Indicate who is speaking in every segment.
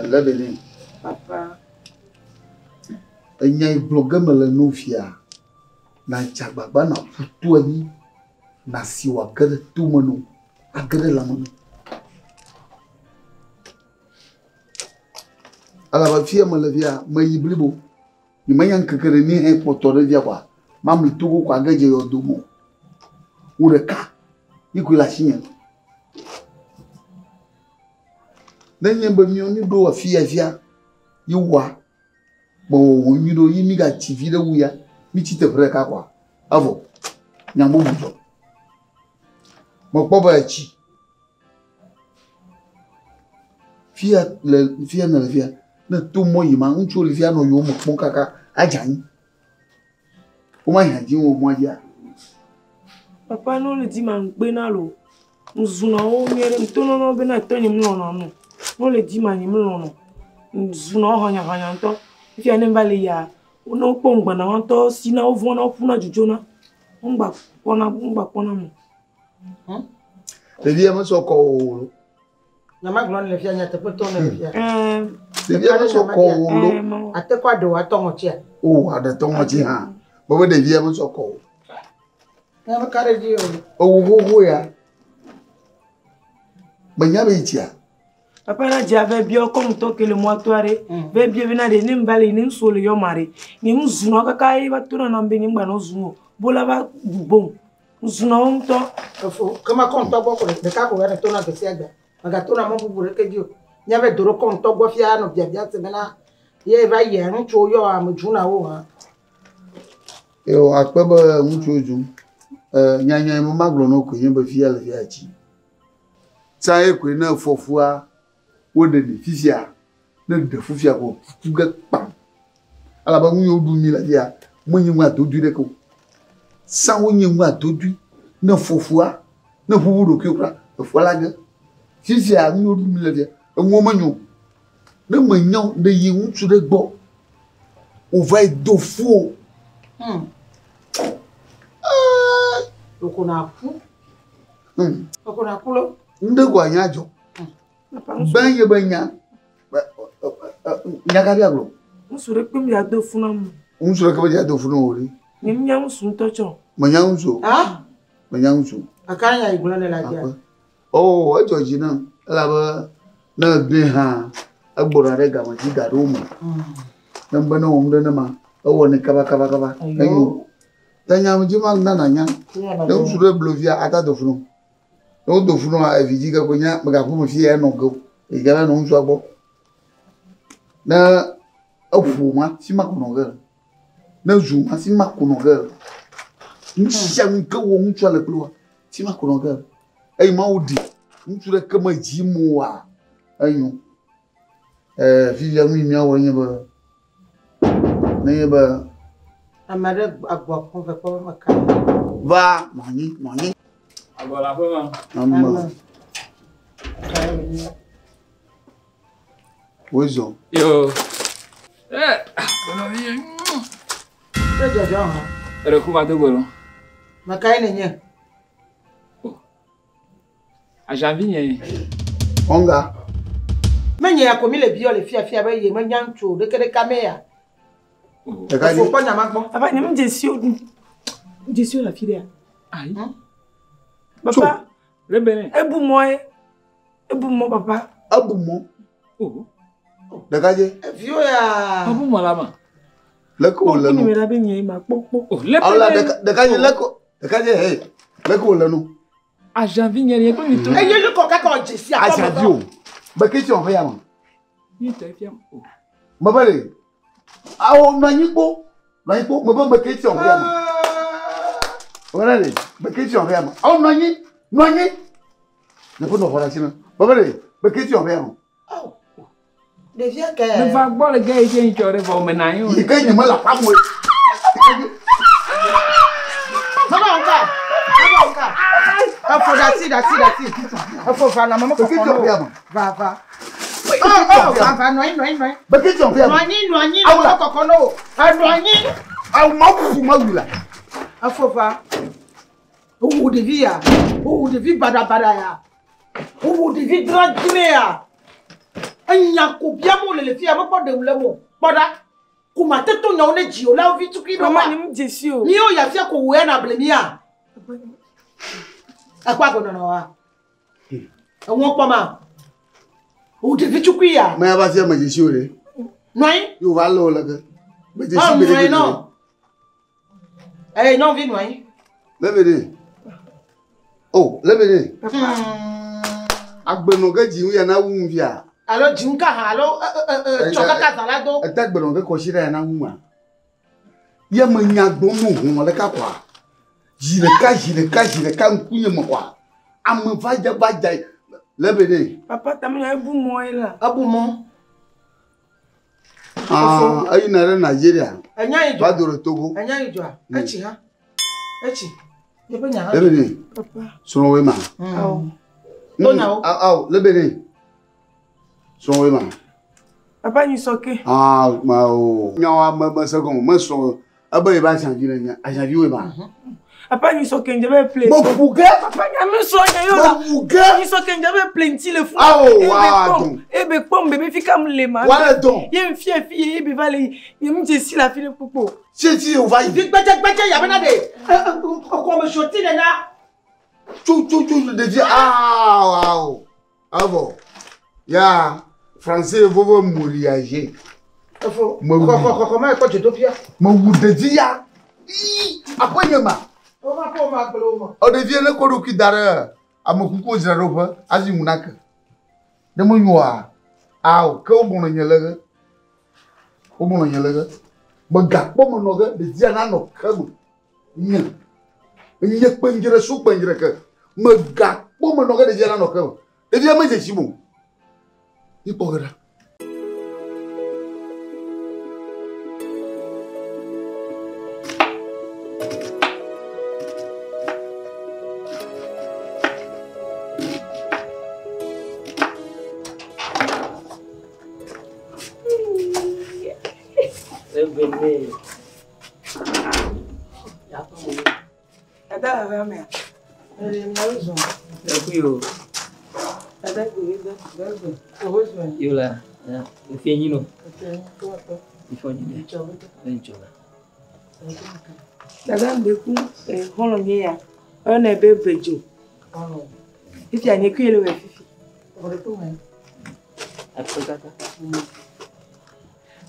Speaker 1: Lebene.
Speaker 2: Papa.
Speaker 1: Enya yi gblɔ ge mele no fia. Nàdze agbagba nàƒu to anyi. Nàsi wòage ɖe tome no. Age ɖe lãme no. Elabe fia mele fia, meyi blibo. Nyemenya ŋkeke ɖe ni hã kpɔtɔ ɖe fia kɔa. Mamli Togo kɔ age dze yɔdo me o. Wò ɖeka yi koe le asinye. Nenye be míawo míɖo afi ya fia, ye woa, mewɔwɔ nyui ɖo ye mígatsi vi ɖe wu ya, mítsi teƒe ɖeka kɔa, evɔ. Nya bubu dzɔ. Mekpɔ be etsi. Fia le fia nele fia, ne to mɔ yi ma, ŋutsuwo le fia nɔ yowòme kpɔm kaka adze anyi. Womahiã dzi wo mɔa dzia.
Speaker 2: Papa ne wole di ma ŋkpe na lo. Ŋzuna wo nyuie ɖe. Ŋtonɔ na wo bena etɔ nye melɔ̃na nu. Ne wole di ma nye melɔ̃na o. Ŋzuna wo hanyahanya ŋutɔ. Fifia ne ŋva le yia, ne wokpɔ ŋgbana woa ŋutɔ sina wovɔ̃na woƒuna du dzona. Woŋgba kpɔna woŋgba kpɔna mo.
Speaker 1: Ɖevia mesɔ kɔ o lo.
Speaker 3: Nyama gblɔ ne le fia nyateƒe tɔ ne le fia.
Speaker 1: Ɖevia mesɔ kɔ o lo.
Speaker 3: Ate kɔ aɖe wò atɔ ŋɔtsia.
Speaker 1: O aɖe tɔ ŋɔtsi hã. Bebe ɖevia mesɔ kɔ o.
Speaker 3: Ne meka ɖe dzi o.
Speaker 1: Ewu xoxo ya. Menya be etsia.
Speaker 2: Papa na dze ve biɔ kɔ ŋutɔ ke le mɔa toa ɖe. Ve biɔ bena ɖe ne ŋva le ne ŋutsuwo le yɔ ma ɖe. Nye ŋu zuna kaka ye va tona nam be nye ŋgba nɔ zu o. Bola va bu bom. Ŋzuna wo ŋutɔ.
Speaker 3: Efo kema kɔ ŋutɔ gbɔ ko ɖeka ko va ne tona gbe sia gbe. Megatona mɔ bubu ɖeke dzi o. Míave do ɖe kɔ ŋutɔ gbɔ fia nɔ biabia se bena ye va yia ŋutsuwo yɔ ame dzuna wo hã.
Speaker 1: Yo akpe be ŋutsuwo dzum. Nyanya yi me magblɔ na wo koe nye be fia le fia tsi. Tsã ye koe ne fɔfua woɖe ɖi fifia ne ɖe fu fia ko fu ge kpam. Elabe nu yiwo ɖum mi le fia menye nu adodoe ɖeke o. Tsã wonye nu adodoe ne fɔfua ne ʋuʋu ɖokuiwo kura efua la ge. Fifia nu yiwo ɖum mi le fia enuwo menyo o. Ne menya o ne yi ŋutsu ɖe gbɔ wòva yi do fu o.
Speaker 3: Ɖeko nàƒu. Ɖeko nàku lo.
Speaker 1: Ŋɖe ko anya dzɔ. Be nye be nya. Nya ka bia gblɔ?
Speaker 2: Ŋutsu ɖe kpe mi ado fu na mu.
Speaker 1: Ŋutsu ɖe kpe mi ado fu na wò ɖe.
Speaker 2: Nye menya ŋutsu ŋutɔ tsɔ.
Speaker 1: Menya ŋutsu o.
Speaker 3: Ah?
Speaker 1: Menya ŋutsu.
Speaker 3: Aka nya yi gblɔ ne la dzia.
Speaker 1: Oh, edzɔ dzi nam elabe ne egbe hã egbɔna ɖe game dzi ga ɖewo me. Ne be ne wɔm ɖe ne ma ewɔ ne kaba kaba kaba. Enyo. Ta nya dzi ma na nanya. Ne ŋutsu ɖe blo via ata do fu no. Ne wodo fu no evi dzi ke ko nya megaƒu me fia enɔ ge o. Eyi ke va nɔ ŋutsua gbɔ. Ne eƒo ma fi ma ko nɔ ge. Ne zu ma fi ma ko nɔ ge. Nu sia nu ke wɔ ŋutsua le kple wa fi ma ko nɔ ge. Eyi ma woɖi ŋutsu ɖe ke me dzi mo wa enyo. Fifia nu yi míawɔ nye be nenye be
Speaker 3: ame aɖe agbɔ kpɔ ve kpɔ be meka.
Speaker 1: Va nɔ anyi nɔ anyi.
Speaker 4: Agbɔ le aƒe me.
Speaker 1: Ame. Wozɔ.
Speaker 4: Yo.
Speaker 3: Ṣé jọjọ hàn?
Speaker 4: Eɖe ku va do go lo.
Speaker 3: Meka ye nenye?
Speaker 4: Ajanvi nye.
Speaker 1: Ɔnga.
Speaker 3: Menye ya ko mi le biɔ le fiafia be ye menya ŋutsu o ɖeke ɖeka me ya.
Speaker 1: Ɖeka
Speaker 3: Efo kpɔ nyama gbɔ.
Speaker 2: Papa nye me dzesi o. Dzesi o le afi ɖea.
Speaker 4: Ayi.
Speaker 2: Papa.
Speaker 4: Le bene.
Speaker 2: Ebu mɔ ye. Ebu mɔ papa.
Speaker 1: Ebu mɔ.
Speaker 4: Oh.
Speaker 1: Ɖeka dze.
Speaker 3: Eviwo ya.
Speaker 4: Ebu mɔ la ma.
Speaker 1: Leke wòle
Speaker 2: nu.
Speaker 1: nu.
Speaker 2: Kpɔ mi be nye ma kpɔ kpɔ.
Speaker 4: Oh, le
Speaker 1: Awla
Speaker 4: bene.
Speaker 1: ɖeka ɖeka dze leke ɖeka dze he. Leke wòle nu.
Speaker 4: Ajanvi nye nye kple mi to.
Speaker 3: Eye lu kɔ kaka dzesi akɔ.
Speaker 1: Ajanvi o. Be ke tsi ɔƒe ya me.
Speaker 4: Mi tɔ efia o.
Speaker 1: Mebe le. Awo nɔ anyi kpo. Nɔ anyi kpo. Mebe me ke tsi ɔƒe ya me. Mebe le. Be ke tsi ɔƒe ya me. Awo nɔ anyi. Nɔ anyi. Ne ƒe nɔ xɔ ɖe asi na. Mebe le. Be ke tsi ɔƒe ya me.
Speaker 3: Ɖevia ke.
Speaker 4: Me va gbɔ le ge yi ke ŋtsɔ ɖe vɔ me na anyi o.
Speaker 1: Yi ke nye me le aƒea me.
Speaker 3: Mama nka. Mama nka. Efo ɖasi ɖasi ɖasi. Efo va na mama kɔkɔ no. Va va. Oh oh va va nɔ anyi nɔ anyi nɔ anyi.
Speaker 1: Be ke tsi ɔƒe ya
Speaker 3: Nɔ
Speaker 1: me.
Speaker 3: anyi nɔ anyi nɔ mama kɔkɔ no. Enɔ anyi.
Speaker 1: Awo ma ƒu ma wu la.
Speaker 3: Efo va. Owu ɖevi ya. Owu ɖevi baɖabaɖa ya. Owu ɖevi dzradzre ya. Enya ko bia mo le le fia me kpɔ ɖe le mo. Kpɔ ɖa. Kuma te to nyawo ne dzi o la vi tukui
Speaker 2: Mama
Speaker 3: ɖo.
Speaker 2: nye mu dzesi o.
Speaker 3: Mi yo ya fia ko wo ya na ble mia. Akwa agbenɔnɔ wa. Eŋuɔ kpɔ ma. Wo ɖevi tukui ya.
Speaker 1: Me ya va fia me dzesi o ɖe.
Speaker 3: Nɔ anyi.
Speaker 1: Yo va le wo le ke. Me dzesi
Speaker 3: Ɔ
Speaker 1: gbeɖe
Speaker 3: nɔ anyi
Speaker 1: gbeɖe.
Speaker 3: nɔ. Eye nyɔnuvi nɔ anyi.
Speaker 1: Lebe ne. Oh, lebe ne. Agbenɔ ke dzi ŋu ya na wu ŋu fia.
Speaker 3: Alo dzi ŋu ka hã alo tsɔ kaka zã la do.
Speaker 1: Ete agbenɔ ke kɔsi ɖe ya na wu ma. Ye me nya gbɔm no hɔn le ka kɔa. Zi ɖeka zi ɖeka zi ɖeka ŋkunye me kɔa. Ame va dze va dze lebe ne.
Speaker 2: Papa tame nya ebu mɔ ye la.
Speaker 3: Ebu mɔ.
Speaker 1: Ah, eyina ɖe Nigeria.
Speaker 3: Enya yi
Speaker 1: Va
Speaker 3: dzɔa.
Speaker 1: do ɖe Togo.
Speaker 3: Enya yi dzɔa. Etsi hã. Etsi. Yeƒe nya hã.
Speaker 1: Lebe ne.
Speaker 2: Papa.
Speaker 1: Srɔ̃woe ma.
Speaker 2: Awo.
Speaker 3: To nyawo.
Speaker 1: Awo, lebe ne. Srɔ̃woe ma.
Speaker 2: Papa nyi sɔ ke.
Speaker 1: Ah, ma o. Nyawoa me me se gɔme me srɔ̃ ebe ye ba azavi le nya azaviwoe ma.
Speaker 2: Papa nyi sɔ ke ŋdze be ple.
Speaker 1: Me ƒu ge.
Speaker 2: Papa nya me srɔ̃ nya yo la.
Speaker 1: Me ƒu ge.
Speaker 2: Nyi sɔ ke ŋdze be ple ŋuti le fu.
Speaker 1: Awo,
Speaker 2: Ebe
Speaker 1: wa
Speaker 2: kpɔm.
Speaker 1: dɔn.
Speaker 2: Ebe kpɔm bebe fi kam le ma.
Speaker 1: Wa le dɔn.
Speaker 2: Ye ŋfia fi ye ebe va le nye mu dzesi le afi ɖe kpokpo.
Speaker 1: Tsi o va yi.
Speaker 3: Vi gbɛdzɛgbɛdzɛ ya bena de kɔmesoti nena.
Speaker 1: Tso tso tso ɖevi awo awo. Avɔ. Ya français vovo moriage.
Speaker 3: Efo.
Speaker 1: Mewu.
Speaker 3: Kɔkɔkɔkɔ ma kɔ dzodoƒea.
Speaker 1: Me wu ɖevi ya. Ii aƒe nye ma.
Speaker 3: Wova kɔ ma gblɔ wo me.
Speaker 1: Ɔ ɖevia ne kɔ ɖokui da ɖe amekuku dzraɖoƒe hafi ŋu nake. Ne menyoa, awo ke wogblɔ nye le ge. Wogblɔ nye le ge. Megakpɔ menɔ ge ɖevia nanɔ ke me. Nye. Nye kpendzre su kpendzre ke. Megakpɔ menɔ ge ɖevia nanɔ ke me. Ɖevia medze si mo. Mikpɔ ge ɖa.
Speaker 4: Lebe ne.
Speaker 2: Dada le aƒea mea.
Speaker 3: Ee, miawo zɔ.
Speaker 4: Ekui o.
Speaker 3: Dada gbe gbe gbe. Oho zɔ.
Speaker 4: Yo la. Efie nyi no.
Speaker 3: Ete to atɔ.
Speaker 4: Ifɔ nyi ne.
Speaker 3: Tsɔ be.
Speaker 4: Ŋtsɔ la.
Speaker 2: Dada ŋdeku xɔlɔ nye ya. Eyɔnɛ be Vedzo.
Speaker 3: Ɔlɔ.
Speaker 2: Fifia nye kui le wɔ fifi.
Speaker 3: Ɔɖe to me.
Speaker 4: Akpɛ kaka.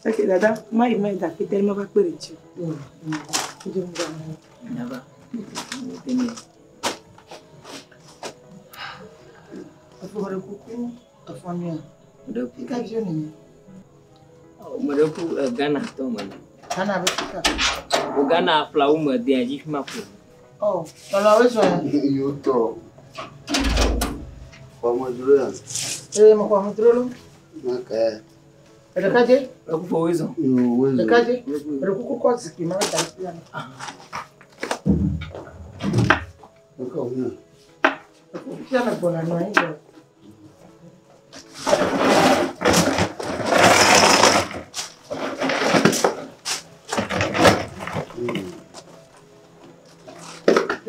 Speaker 2: Ok dada, ma yi ma yi da kete ma va kpe ɖe tsi.
Speaker 4: Nyaba. Tene.
Speaker 3: Efo ɖe kuku efɔ nyuia.
Speaker 4: Meɖe
Speaker 3: Fika viwo nenye.
Speaker 4: ku meɖe ku Ghana tɔ me.
Speaker 3: Ghana be fika.
Speaker 4: O Ghana flawo me dea dzi fi ma ƒo.
Speaker 3: Ɔ lɔlɔwo zɔ ya.
Speaker 1: Yo trɔ. Xɔmedzro ya.
Speaker 3: Ee mexɔ amedzro lo.
Speaker 1: Make.
Speaker 3: Ɖeka dze.
Speaker 4: Eku fɔ woe zɔ.
Speaker 1: Yo woe zɔ.
Speaker 3: Ɖeka dze. Ɖe kuku kɔ zikpui ma da ɖe fia.
Speaker 1: Eke wo nya.
Speaker 3: Fia me gbɔna nɔ anyi gbɔ.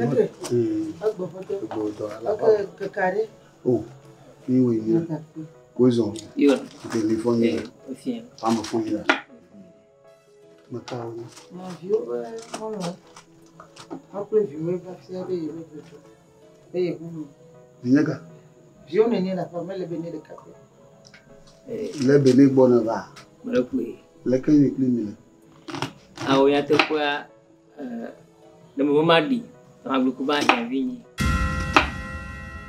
Speaker 3: Eke egbɔ ƒote.
Speaker 1: Egbɔ dɔ ala.
Speaker 3: Eke keka ɖe.
Speaker 1: O. Mi wo yi. Woe zɔ.
Speaker 4: Yo la.
Speaker 1: Telefone
Speaker 4: Ee efie.
Speaker 1: ame fɔ ya. Meka wo nya.
Speaker 3: Nɔviwo be xɔlɔ̃. Woakple viwoe va fia be yewo dodo. Be yewo nu.
Speaker 1: Nye ka.
Speaker 3: Viwo nenye le aƒe mele be ne ɖeka pɛ.
Speaker 4: Ee
Speaker 1: Le Benin gbɔ ne va.
Speaker 4: meɖe ku ye.
Speaker 1: Leke mi kpli mi le.
Speaker 4: Awo ya teƒea ɖe me be ma ɖi. Magblɔ ku ba ahiãvi nyi.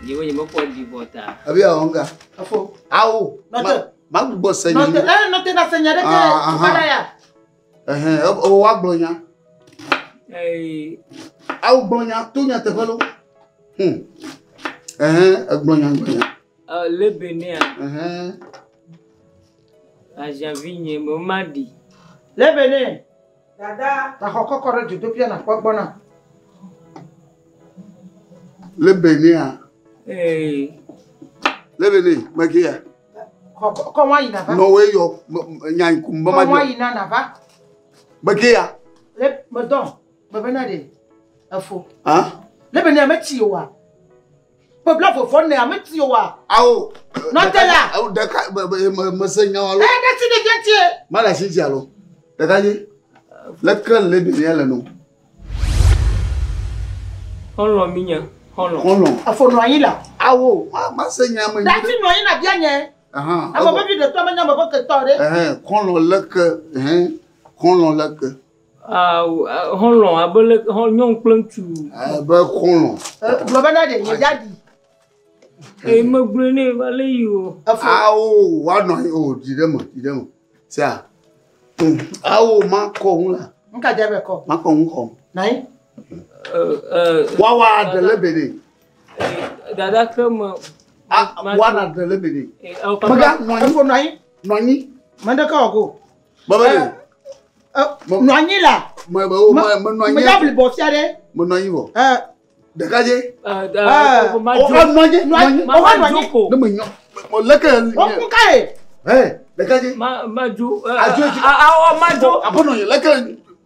Speaker 4: Nye be nye mekpɔ ɖi vɔ ta.
Speaker 1: Abi awɔ ŋga.
Speaker 3: Efo.
Speaker 1: Awo.
Speaker 3: Nɔte.
Speaker 1: Ma gbugbɔ se nya.
Speaker 3: Nɔte ee nɔte na se nya ɖe ke
Speaker 1: Ah, aha.
Speaker 3: tukala ya.
Speaker 1: Ɛhɛn o wa gblɔ nya.
Speaker 4: Ee
Speaker 1: Awo gblɔ nya to nya teƒe lo. Ɛhɛn egblɔ nya gblɔ nya.
Speaker 4: le Benin
Speaker 1: Ɛhɛn.
Speaker 4: ahiãvi nye me be ma ɖi.
Speaker 3: Le Benin.
Speaker 2: Dada.
Speaker 3: Taxɔ kɔkɔ ɖe dzodoƒea nakpɔ gbɔna.
Speaker 1: Le Benin a.
Speaker 4: Ee
Speaker 1: Le Benin meke ya.
Speaker 3: Kɔ kɔ wa yina va.
Speaker 1: Nɔwɔ yɔ nya ŋkum be ma
Speaker 3: Kɔ wa
Speaker 1: ɖi.
Speaker 3: yina nava.
Speaker 1: Meke ya.
Speaker 3: Le medɔn. Mebe na ɖe. Efo.
Speaker 1: Han.
Speaker 3: Le Benin metsi o wa. Ƒe 40 ne ame ti wa.
Speaker 1: Awo.
Speaker 3: Nɔte la.
Speaker 1: Awo ɖeka me se nya alo.
Speaker 3: Eh, ne ti ɖevia tie.
Speaker 1: Ma le asi dzi alo. Ɖeka dzi. Leke le benia le no.
Speaker 4: Xɔlɔ̃ mi nye xɔlɔ̃.
Speaker 1: Xɔlɔ̃.
Speaker 3: Afɔ nɔ anyi la.
Speaker 1: Awo ma se nya me.
Speaker 3: Dati nɔ anyi na bia nye.
Speaker 1: Ahan.
Speaker 3: Ame vevi ɖetɔ menya ame ƒe ketɔ ɖe.
Speaker 1: Ɛhɛn xɔlɔ̃ leke ɛhɛn xɔlɔ̃ leke.
Speaker 4: Awo xɔlɔ̃ abe le nyɔnu kple ŋutsu.
Speaker 1: Abe xɔlɔ̃.
Speaker 3: Gblɔ bena ɖe nye dadi.
Speaker 4: Eye megblɔe nɛ va le yi o.
Speaker 1: Awo woanɔ anyi o dzi ɖe me dzi ɖe me. Sia. Awo ma kɔ ŋu la.
Speaker 3: Nka dze be kɔ.
Speaker 1: Ma kɔ ŋu xɔ.
Speaker 3: Nai.
Speaker 1: Wawa ɖe le bene.
Speaker 4: Dada ke me.
Speaker 1: Wana ɖe le bene. Mega nɔ anyi.
Speaker 3: Efo nɔ anyi.
Speaker 1: Nɔ anyi.
Speaker 3: Me ɖe ke wɔ go.
Speaker 1: Baba de.
Speaker 3: Nɔ anyi la.
Speaker 1: Me me o me me nɔ anyi.
Speaker 3: Me ya bli bɔ fia ɖe.
Speaker 1: Me nɔ anyi vɔ. Ɖeka dze.
Speaker 4: O
Speaker 1: nɔ anyi. Nɔ anyi.
Speaker 3: O nɔ anyi.
Speaker 1: Ne me nyɔ. Leke.
Speaker 3: O kun ka ye.
Speaker 1: Ɖeka dze.
Speaker 4: Ma dzo.
Speaker 1: Adzo dzi.
Speaker 4: Awɔ ma dzo.
Speaker 1: Aƒenɔ yi leke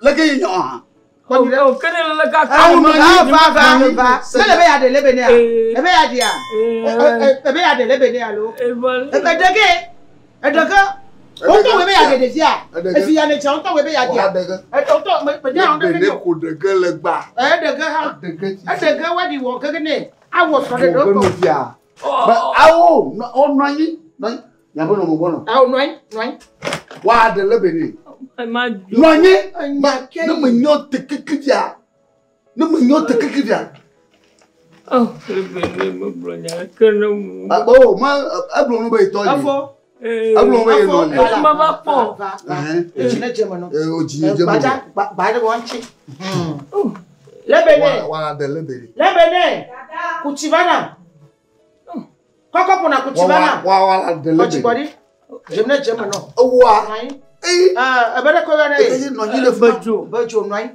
Speaker 1: leke yi nyɔ hã.
Speaker 4: O kene le kaka.
Speaker 1: Awo nɔ anyi.
Speaker 3: Va va va. Mele be ya ɖe le bene ya. Ebe ya ɖia. Ebe ya ɖe le bene ya lo. Ebe ɖeke. Eɖeke. Wotɔ wo be ya ɖe ɖevia. Efi ya ne tsa wotɔ wo be ya ɖia. Wotɔ me me ɖe
Speaker 1: Ne bene ko ɖeke le gba.
Speaker 3: Eɖeke hã. Eɖeke wa ɖi wɔ keke ne awɔ sɔ ɖe
Speaker 1: ɖe
Speaker 3: ko.
Speaker 1: Awo nɔ anyi nɔ anyi. Nyabe nɔ mo gbɔnɔ.
Speaker 3: Awo nɔ anyi nɔ anyi.
Speaker 1: Wa ɖe le bene. Nɔ anyi. Ne me nyɔ te keke via. Ne me nyɔ te keke via.
Speaker 4: Oh, le bene me gblɔ nya ke ne mu.
Speaker 1: O ma egblɔ nu be yitɔ yi.
Speaker 3: Efo.
Speaker 1: Egblɔ be yinɔ le.
Speaker 4: Ma va kpɔ.
Speaker 3: Edzi ne dze me nɔ.
Speaker 1: O dzi ne dze me nɔ.
Speaker 3: Gbadza gbadza wɔn tsi. Le bene.
Speaker 1: Wa ɖe le bene.
Speaker 3: Le bene. Kutsi va na. Kɔkɔ ƒona kutsi va na.
Speaker 1: Wa wa ɖe le bene.
Speaker 3: Kɔtsi gbɔɖi. Dze ne dze me nɔ.
Speaker 1: Ewa.
Speaker 3: Ee. Ebe ɖe kɔ yɔ ne ye.
Speaker 1: Eye nɔ anyi le fi ma.
Speaker 4: Bedzo.
Speaker 3: Bedzo nɔ anyi.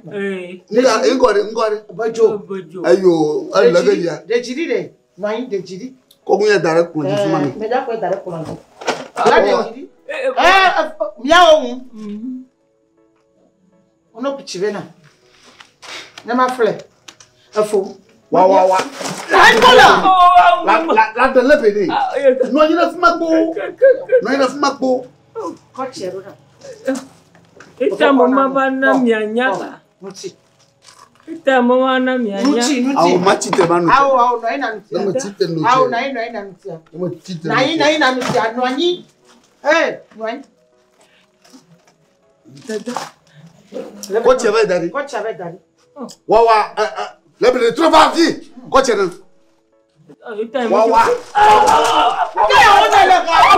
Speaker 1: Nga ŋgɔ ɖe ŋgɔ ɖe.
Speaker 3: Bedzo.
Speaker 4: Bedzo.
Speaker 1: Eyo ele ke ya.
Speaker 3: Ɖe dzi ɖi ɖe. Nɔ anyi ɖe dzi ɖi.
Speaker 1: Kɔkun yɛ da ɖe kplɔ dzi fi ma mi.
Speaker 3: Mɛ da kɔ da ɖe kplɔ dzi. La ɖe dzi ɖi. Ɛɛ miawo ŋu. Wono kutsi bena. Ne ma filɛ. Efo.
Speaker 1: Wa wa wa.
Speaker 3: Ayi la.
Speaker 1: La la la ɖe le bene. Nɔ anyi ɖe fi ma kpo. Nɔ anyi ɖe fi ma kpo.
Speaker 3: Kɔtsi ɖo ɖa.
Speaker 4: Eta mo ma va na mia nya la.
Speaker 3: Ŋuti.
Speaker 4: Eta mo ma na mia nya.
Speaker 3: Ŋuti ŋuti.
Speaker 1: Awo ma tsi te ma nu.
Speaker 3: Awo awo nɔ anyi na ŋuti.
Speaker 1: Ne me tsi te nu.
Speaker 3: Awo nɔ anyi nɔ anyi na ŋuti.
Speaker 1: Ne me tsi te.
Speaker 3: Nɔ anyi nɔ anyi na ŋuti. Nɔ anyi. Ee nɔ anyi.
Speaker 4: Dada.
Speaker 1: Kɔtsi va da ɖi.
Speaker 3: Kɔtsi va da ɖi.
Speaker 1: Wa wa le bene trɔ va fi. Kɔtsi ne. Wa wa.
Speaker 3: Ke yawo ne le kɔkɔ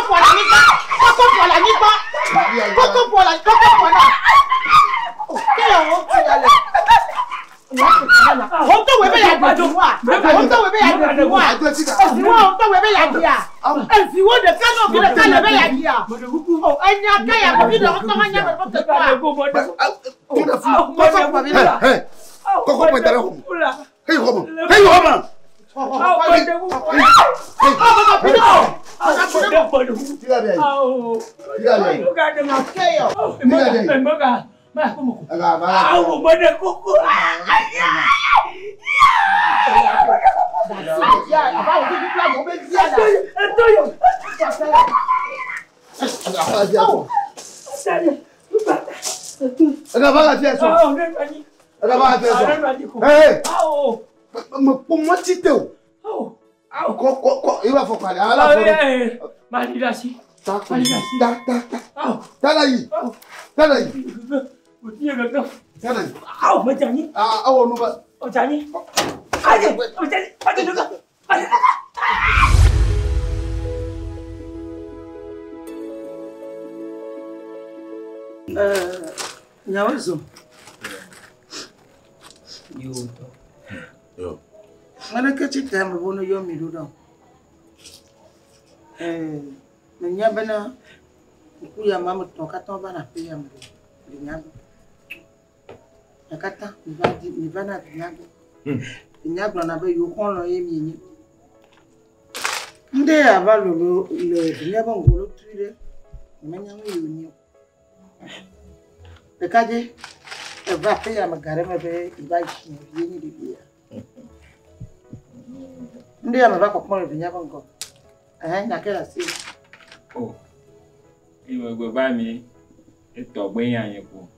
Speaker 3: ƒo le anyigba. Kɔkɔ ƒo le anyigba. Kɔkɔ ƒo le kɔkɔ ƒo na. Ke yawo ti ya le. Wotɔ wo be ya ɖe wa. Wotɔ wo be ya ɖe wa. Eviwo wotɔ wo be ya ɖia. Eviwo ɖeka nɔ vi ɖeka le be ya ɖia. Enya ke ya vi ɖe wotɔ hã nya be ke tɔa.
Speaker 1: Kɔkɔ kɔkɔ ƒo da ɖe xɔme. Heyi xɔme. Heyi xɔme. Me kpɔ mɔtsi te o. Kɔ kɔ kɔ i b'a fɔ k'ale ala fɔ. Ta ta ta ta. Ta la yi. Ta la yi. Ta la yi. Aa awɔ nu ba.
Speaker 3: Nyawo zo.
Speaker 4: Yo tɔ.
Speaker 5: Yo.
Speaker 3: Mene ke tsi te me bo ne yɔ mi ɖo ɖa. Menya bena ŋku ya ma me tɔ katã va na aƒe ya me ɖo. Vinya gbɔ. Ya katã mi va di mi va na vinya gbɔ. Vinya gblɔna be yewo xɔlɔ̃ ye mi nye. Ŋɖe ya va lolo le vinya be ŋgolo tui ɖe. Menya nu yi wònye o. Ɖekadze eva aƒe ya me ga ɖe me be yeva yi vie nye ɖevi ya. Ndi ya me va kpɔkpɔ le vinya be ŋgɔ. Ɛhɛn nya ke le asi.
Speaker 4: O. Eyi megbe va mi etɔ gbe nya nye ko.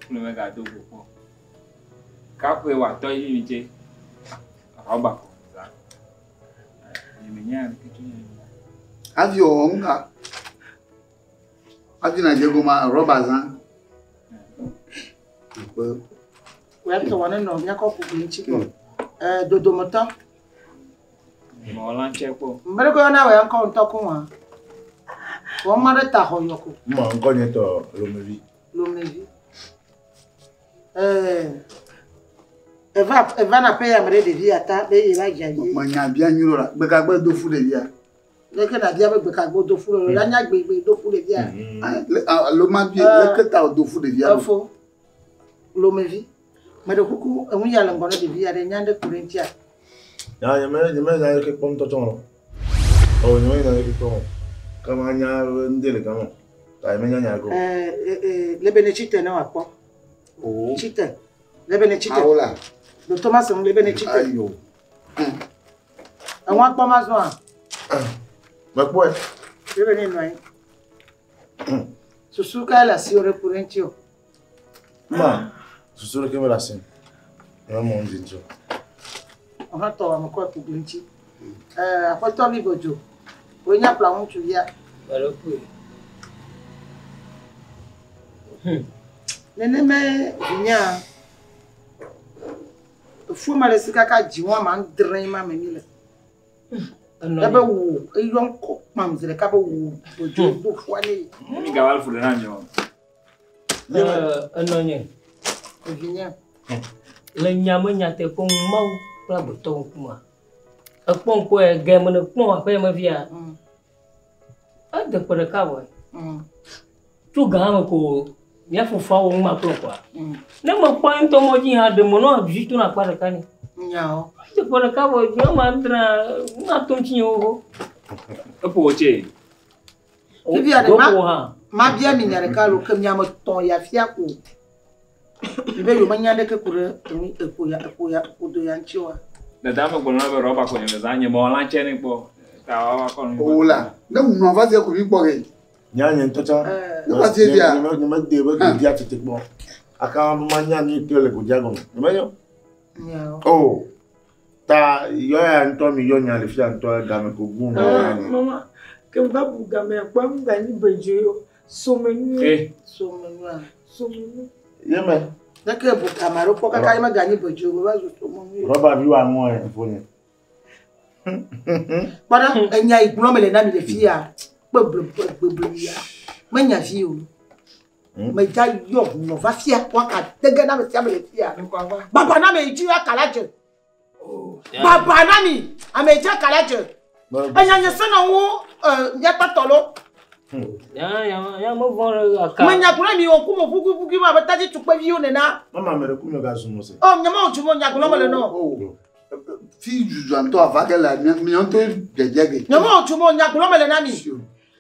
Speaker 4: Kple megado go kpɔ. Kaƒoe wòatɔ yi mi tse. Rɔba ko zã. Nye me nya ɖeke tso nya ŋu.
Speaker 1: Hafi wòwɔ nu ka? Hafi nàdze gɔmea rɔba zã. Akpe.
Speaker 3: Wòya tɔ wɔ ne nɔ míakɔ ku gli ŋuti kpɔ. Ɛɛ dodometɔ.
Speaker 4: Mewɔ lãtsɛ kpɔ.
Speaker 3: Mbe ɖe ko yɔna wò ya ŋkɔ ŋutɔ ko wa. Wɔ ma ɖe ta xɔ yɔ ko.
Speaker 5: Ma ŋkɔ nye tɔ Lomevi.
Speaker 3: Lomevi. Ɛɛ eva eva na ƒe ya me ɖe ɖevi ya ta be ye va dzi avi.
Speaker 1: Menya bia nyuie la. Gbe ka gbe do fu ɖevia?
Speaker 3: Leke na bia be gbe ka gbe do fu ɖe la nya gbe gbe do fu ɖevia.
Speaker 1: Alo ma bia leke ta do fu ɖevia?
Speaker 3: Efo. Lomevi. Me ɖe kuku enu ya le ŋgɔ ne ɖevi ya ɖe nya ɖe ku ɖe ŋutia.
Speaker 5: Ya nye me nye me nya ɖeke kpɔm tɔtsɔ o. O nye me nya ɖeke kpɔm o. Kama nya ŋde le gama. Ta nye me nya nya ko.
Speaker 3: Ɛɛ lebe ne tsite ne wòakpɔ.
Speaker 1: O.
Speaker 3: Tsite. Lebe ne tsite.
Speaker 1: Awola.
Speaker 3: Docteur Masson lebe ne tsite.
Speaker 1: Ayo.
Speaker 3: Eŋua kpɔ ma zɔa.
Speaker 5: Mekpɔe.
Speaker 3: Lebe ne nɔ anyi. Susu kae le asiwò ɖe ku ɖe ŋuti o?
Speaker 5: Ma susu ɖeke mele asi. Nye me mɔ ŋdi ŋuti o.
Speaker 3: Wòhã tɔ ame kɔ ku gli ŋuti. Ɛɛ aƒetɔ vi godzo. Wòe nye akplɔ ŋutsuvia.
Speaker 4: Alo kpɔe.
Speaker 3: Nenema vinya efu ma le si kaka dzi wɔn ma ŋdre ma me mi le. Ebe wo eyɔ ŋkɔ kpam zi ɖeka be wo godzo do fua ne.
Speaker 4: Mi gava fu ɖe na mi o. Enɔ nye.
Speaker 3: Vinya.
Speaker 4: Le nya me nyateƒe ŋu Mawu kple agbetɔ ŋkumea. Ekpɔ ŋkɔe ge me ne kpɔ aƒe me via. Ede ƒe ɖeka vɔ. Tso gã me ko mía fofoa wɔ ŋuma kplɔ kɔa. Ne mekpɔ ŋutɔ mɔ dzi hã ɖe me nɔ vi to na akpa ɖeka nɛ.
Speaker 3: Nyawo.
Speaker 4: Ede ƒe ɖeka vɔ mía ma dra ŋuma to ŋuti nye xoxo. Eƒo wò tse.
Speaker 3: Fifia ɖe ma
Speaker 4: Wò hã.
Speaker 3: ma bia mi nya ɖeka lo ke miame tɔn ya fia ko. Mi be yewo menya ɖeke ku ɖe enu eƒo ya eƒo ya eƒo do ya ŋuti oa.
Speaker 4: Dada me gblɔ na be rɔba ko nye me zã nye mewɔ lãtsɛ nɛ kpɔ. Ta wa kɔ nu.
Speaker 1: O la. Ne ŋunɔ va sia ko mi kpɔ ke.
Speaker 5: Nya nye ŋutɔ tsã.
Speaker 1: Ne va sia via.
Speaker 5: Nye me de be godia tete kpɔ. Aka ma nya nu ke le godia gɔme. Nye me nyɔ.
Speaker 3: Nyawo.
Speaker 5: O. Ta yɔ ya ŋutɔ mi yɔ nya le fia ŋutɔ game ko gu
Speaker 2: Ah, mama, ke va bu game akpɔ ŋu ganyi bedzo yo. Somenu.
Speaker 4: Eh.
Speaker 3: Somenua.
Speaker 2: Somenu.
Speaker 5: Ye me.
Speaker 3: Leke bu game aɖe kpɔ kaka ye meganyi bedzo o, va zu somenu.
Speaker 5: Rɔba vi wa ŋɔ ye fo nye.
Speaker 3: Kpɔɖa enya yi gblɔm le na mi le fia. Kpe ble ble ya. Menya vi o. Medza yɔ ŋunɔ va fia woaka dege na ame sia ame le fia. Baba na ame yi dzi akala dze. Baba na mi ame yi dzi akala dze. Enya nye se na wo míaƒe tɔ lo.
Speaker 4: Ya ya ya me vɔ ɖe aka.
Speaker 3: Menya gblɔ mi wɔ ku mo ƒuƒuƒu ma abe tadzi tukpeviwo nena.
Speaker 5: Mama me ɖe ku mi ga zu mo se.
Speaker 3: Ɔ nye ma wò tsumo nya gblɔ me le nɔ.
Speaker 1: Fi dzudzɔ ŋutɔ ava ke la mía ŋutɔ dzedze ge.
Speaker 3: Nye ma wò tsumo nya gblɔ me le na mi.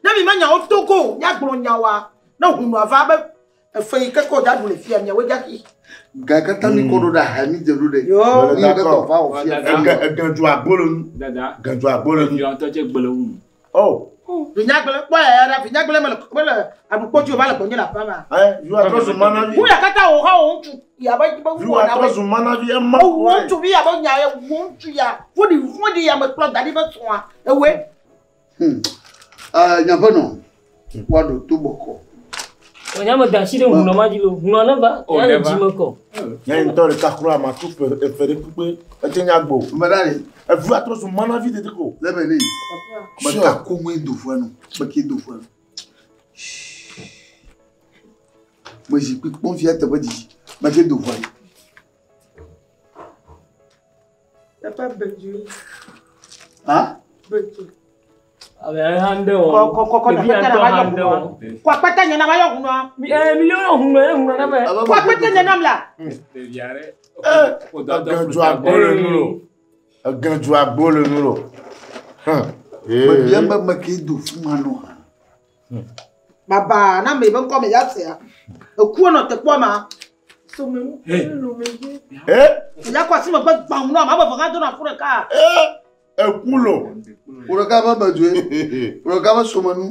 Speaker 3: Ne mi menya wo togo nya gblɔ nya wa ne hunu ava be efe yi ke ko da ɖu le fia miawoe dza xi.
Speaker 1: Ga katã mi kɔ ɖo ɖe aha mi dze ɖo ɖe.
Speaker 3: Yo.
Speaker 1: Mi ke tɔ va wɔ fia.
Speaker 5: Ege ege du agbo le nu.
Speaker 4: Dada.
Speaker 5: Ge du agbo le nu.
Speaker 4: Yɔ ŋutɔ tse gble wu.
Speaker 5: Oh.
Speaker 3: Vinyagblẽ kpɔ ya ɖa vinyagblẽ mele mele aɖukpɔ dzi o va le gbɔnye le aƒea ma.
Speaker 5: Ɛ viwa trɔ zu manavi.
Speaker 3: Wu ya katã wò hã wò ŋutsu ya be be
Speaker 5: Viwa trɔ zu manavi ema.
Speaker 3: Wò ŋutsu vi ya be nya ye wò ŋutsu ya voɖi voɖi ya me kplɔ da ɖi be srɔ̃a ewoe.
Speaker 1: Nyaƒe nɔ woaɖo to bɔkɔ.
Speaker 4: Nya me da asi ɖe ŋunɔ ma dzi lo. Ŋunɔ ne va.
Speaker 5: O,
Speaker 4: Ya
Speaker 5: ne
Speaker 4: le
Speaker 5: va.
Speaker 4: dzi me kɔ.
Speaker 5: Nye ŋutɔ ɖeka kura ma tu ƒe efe ɖe kpekpe ete nya gbo.
Speaker 1: Me ɖa le.
Speaker 5: Eviwa trɔ zu manavi tete ko.
Speaker 1: Lebe ne. Me ka ko ŋue do fua nu. Me ke do fua nu. Me zikpui kpɔm fia teƒe didi. Me ke do fua nu.
Speaker 2: Papa bedzo.
Speaker 1: Ha?
Speaker 2: Bedzo.
Speaker 4: Abe hã ŋɖe wɔ.
Speaker 3: Kɔ kɔ kɔ kɔ
Speaker 4: Ɖevi
Speaker 3: akpɛtɛ
Speaker 4: ŋutɔ
Speaker 3: na va
Speaker 4: hã
Speaker 3: yɔ
Speaker 4: ŋɖe wɔ.
Speaker 3: hunɔa. Kɔ akpɛtɛ nye na va yɔ hunɔa.
Speaker 4: Mi yɔ hunɔ ye hunɔ na vɛ.
Speaker 3: Kɔ akpɛtɛ nye nam la.
Speaker 4: Ɖevia ɖe.
Speaker 5: Ege du agbo le nu lo. Ege du agbo le nu lo.
Speaker 1: Me bia be me ke do fu ma nɔ hã.
Speaker 3: Baba na me be ŋkɔ me ya sea. Ekuo nɔ te kpɔ ma.
Speaker 2: Somenu.
Speaker 5: Eh.
Speaker 3: Ya kɔ asi me gbe gbã hunɔa ma be vɔ hã do na fu ɖeka.
Speaker 5: Ekulo.
Speaker 1: Wò ɖeka be bedzoe. Wò ɖeka be somenu.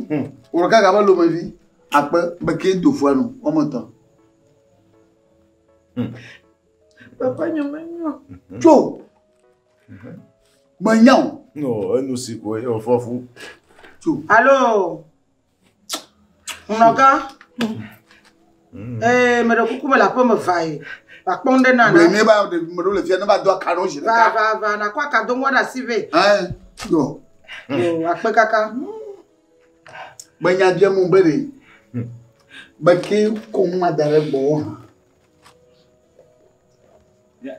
Speaker 1: Wò ɖeka ga be lomevi. Akpe be ke do fua nu wɔme etɔ̃.
Speaker 2: Papa nye menyo.
Speaker 1: Tso. Menya o.
Speaker 5: No, enu si ko ye wòfɔ fu.
Speaker 1: Tso.
Speaker 3: Alo. Ŋlɔgã. Ee, meɖe kuku me le aƒe me va yi. Va kpɔ ŋɖe na
Speaker 1: na. Ne ba ɖe me ɖo le fia ne va do aka ɖo zi
Speaker 3: ɖeka. Va va va nakɔ akadoŋua ɖe asi vɛ.
Speaker 1: Ɛɛ yɔ.
Speaker 3: Yo akpe kaka.
Speaker 1: Menya bia mu be ɖe. Be ke ko ŋu da ɖe gbɔwò hã.